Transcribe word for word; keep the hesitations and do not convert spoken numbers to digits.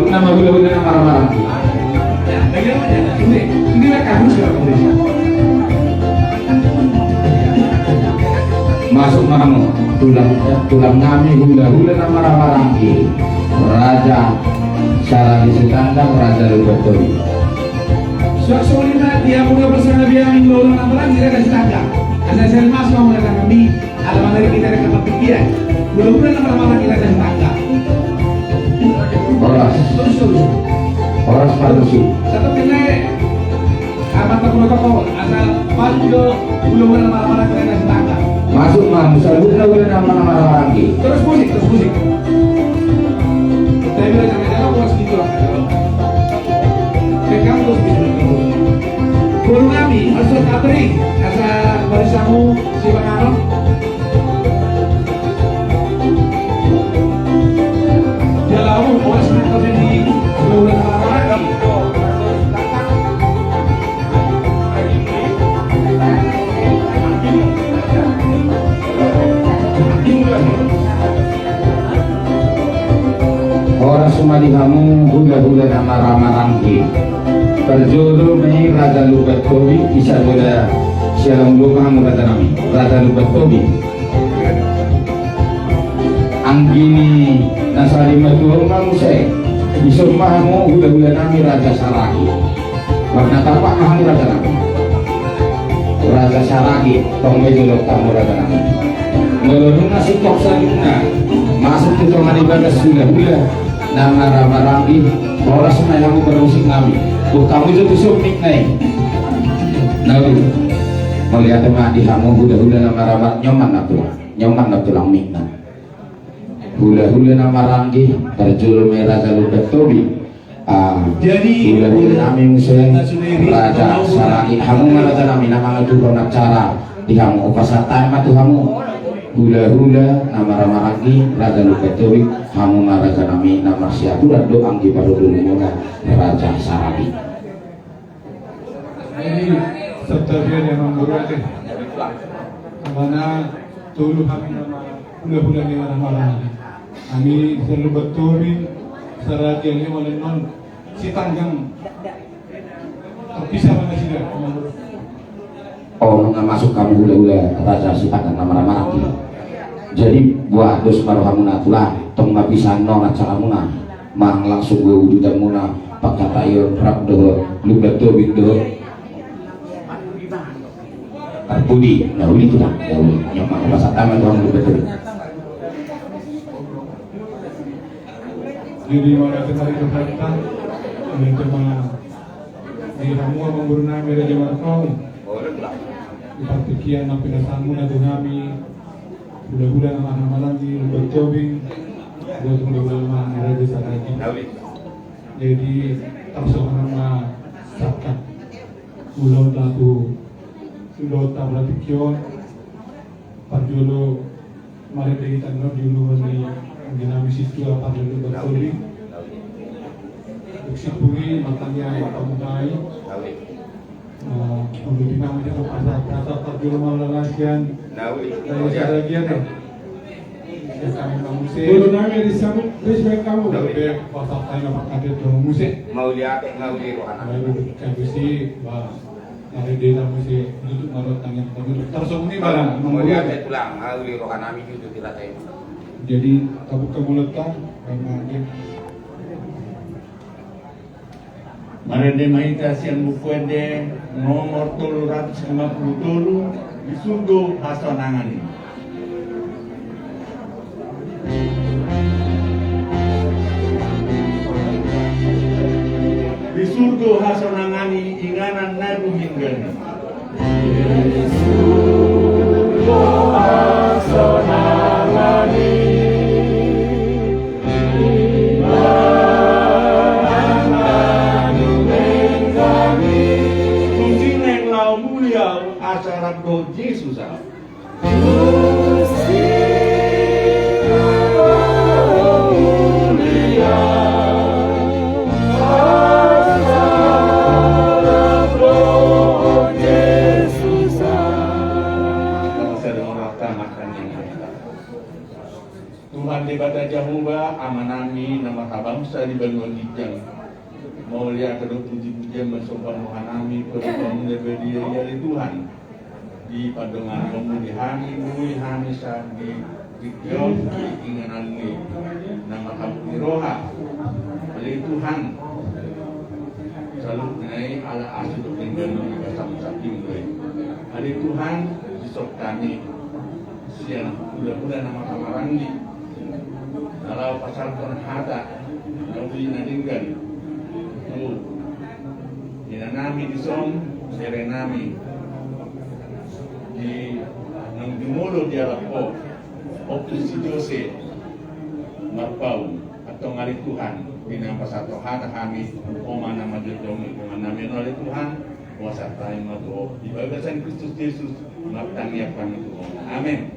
Nama hulahula na marhahamaranggi. Masuk ma hamu, tulang, tulang nami hulahula na marhahamaranggi, Raja Saragi Sitandang, Raja Lumban Tobing. Suang songon i ma di hamu na parsangap i, hulahula na marhahamaranggi, Raja Sitandang. Asa sering masuk hamu, Raja nami. Ala manari kita rekam pikiran. Hulahula na marhahamaranggi, Raja Sitandang. Horas. Terus, terus. Horas, Pak Rusi. Satu kena. Apa tak perlu toko? Asal maju jo. Hulahula na marhahamaranggi, Raja Sitandang. Masuk, Mas. Saluhut hulahula na marhahamaranggi. Terus musik, terus musik. Saya bilang jangan jalan, bos, gitu lah. Pegang terus musik. Boru nami, Mas Sapri, asa barisamu. Horas ma di hamu hulahula na marhahamaranggi. Parjolo ma i Raja Lumban Tobing, isa bola sialang dua hamu raja nami, Raja Lumban Tobing. Anggi ni na sari matua ma muse, dison ma hamu hulahula nami Raja Saragi. Marnatapak ma hamu raja nami. Raja Saragi, tong ma i jolo hamu raja nami. Molo nunga singkop saluhutna, masuk tu tonga ni bagas hulahula na marhahamaranggi, horas ma i hamu parmusik nami. Buat hamu jo tu sumik na i. Nauli. Mauliate ma di hamu hulahula na marhahamaranggi, nyoman na tulang. Nyoman na tulang mikna. Hulahula na marhahamaranggi, parjolo ma i Raja Lumban Tobing. Ah, jadi, hulahula nami muse, Raja Saragi, hamu ma raja nami na mangaturhon acara di hamu, hupasahat ma tu hamu. Hulahula na marhahamaranggi, Raja Lumban Tobing, hamu ma raja nami na marsiaturan do anggi parhundulmuna, Raja Saragi. Jadi, sabta dia dia mambuat deh. Mana tolu hami nama hulahula ni marhahamaranggi. Hami sian Lumban Tobing, Saragi, ale malen non Sitandang. Bisa mana sida? Oh, nunga masuk hamu hulahula Raja Sitandang na marhahamaranggi. Jadi, buat dos ma rohamuna tulang, tong ma bisa non acaramuna. Manang langsung do udutanmuna, pangkataion rap dohot Lumban Tobing dohot Parpudi, na uli tulang, na uli. Nyoman, hupasahat ma tu hamu Lumban Tobing. Jadi, mauliate ma di Tuhanta, mauliate ma di hamu amangboru nami Raja Marpaung. Di partingkian na pinasahatmuna tu hami, hulahula na marhahamaranggi Lumban Tobing, dohot hulahula na marhahamaranggi Raja Saragi. Jadi, tarsohot ma sangkap. Ulaonta tu, ulaonta partingkian on, parjolo marende hita annon di uluan ni anggi nami sintua parjolo Lumban Tobing. Dung simpul i martangiang pamuhai. Untuk di nama jasa pasal kata parjolo marhahamaranggi. Dari saragian ya. Boru nami, disambut respect hamu. Be, pasal tanya Pak Kadet dong muse. Mauliate, mauliate rohana. Baru kadusi, bah. Ada dena muse duduk marot tangan duduk. Tarsongon i barang. Mauliate tulang, mauliate rohanami duduk di rata ini. Jadi, tabuk kabulatan, karena dia Marende ma hita sian Buku Ende nomor tolu ratus lima puluh tolu, Di Surgo Hasonangan I. Di surgo hasonangan i inganan na dumenggan i. Tusi naeng laho mulia acara do Jesus. Banua ginjang, mauliate dohot puji-pujian marsomba roha nami tu adopanMu na badia i, ale Tuhan. Dipandongani Ho di hami, boi hami sahat di tingki on, di inganan ni na marhabot ni roha, ale Tuhan. Saluhutna i ala asi dohot denggan ni basaM sangkap do i, ale Tuhan. Dison hami sian hulahula na marhahamaranggi, na laho pasahathon hata na uli na denggan tu inanami dison, berenami di naung jumolo di alamMu, Ompu si Jose Marpaung. Antong ale Tuhan, di na pasahat Ho hata hami, Ho ma na manjojom ni dongan nami on, ale Tuhan. Hupasahat hami ma tu Ho di bagasan Kristus Jesus, martangiang hami tu Ho. Amen.